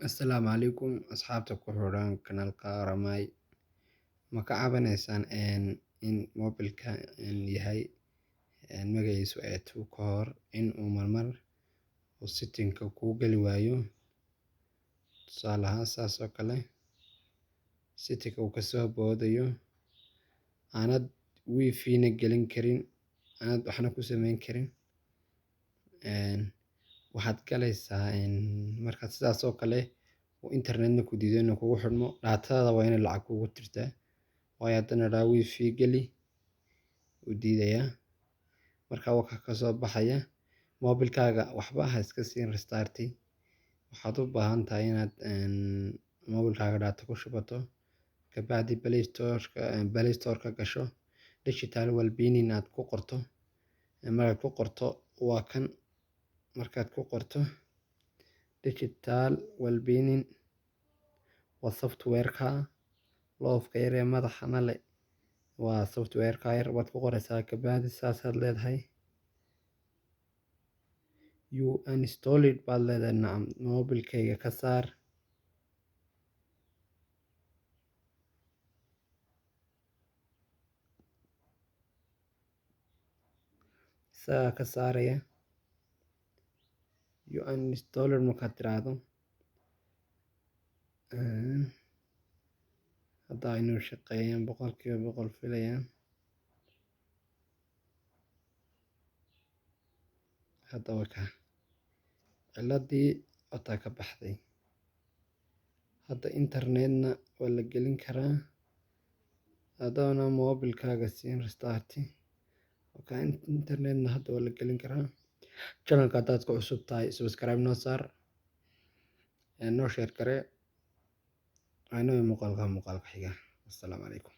Asalaamu calaykum asxaabta ku xidhan kanaalka Ramay. Ma ka cabanaysaan in mobilka yahay magaciisu A2 ka hor in uu marmar uu setting-ka kuu geli waayo? Tusaale ahaan, saas oo kale setting-ka uu kasoo boodayo, aanad wifi-na gelin karin, aanad waxna ku samayn karin. Waxaad galaysaa markaad sidaas oo kale uu internetna ku diido inuu kugu xidhmo, data-da waa inay lacag kugu jirtaa, waayo haddana idhaa wifi geli wuu diidayaa. Marka waa ka soo baxaya mobilkaaga, waxba ha iska siin restart. Waxaad u baahan tahay inaad mobilkaaga data ku shubato, kabacdi Play Store ka gasho, Digital Wellbeing aad ku qorto. Markaad ku qorto, waa kan. Markaad ku qorto Digital Wellbeing, waa software-ka loofka yar ee madaxana leh, waa software-ka yar baad ku qoraysaa. Kabacdi saasaad leedahay, "You uninstalled" baad leedahay. Nacam, mobilkayga ka saar. Isagaa ka saaraya. "You uninstalled" markaad tiraahdo, hadda inuu shaqeeyaan 100% filayaan. Hadda waa kaa ciladii wataa ka baxday. Hadda internetna waa la gelin karaa adoona mobilkaaga siin restart. Internetna hadda waa la gelin karaa. Channelka haddaad ku cusub tahay, subscribe noo saar, noo share garee. Waa inoo muuqaalka xiga. Assalaamu calaykum.